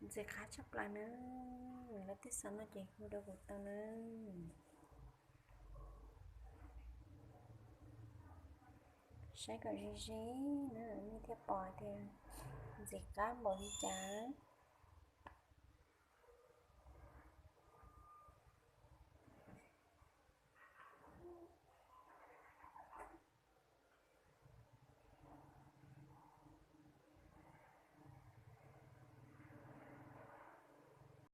Ntxim qab tshaj plaws nawb, lawv twb xav noj ces hu rau kuv tau nawb. Saib kom ze ze na, nej thiaj pom tias ntxim qab npaum li cas.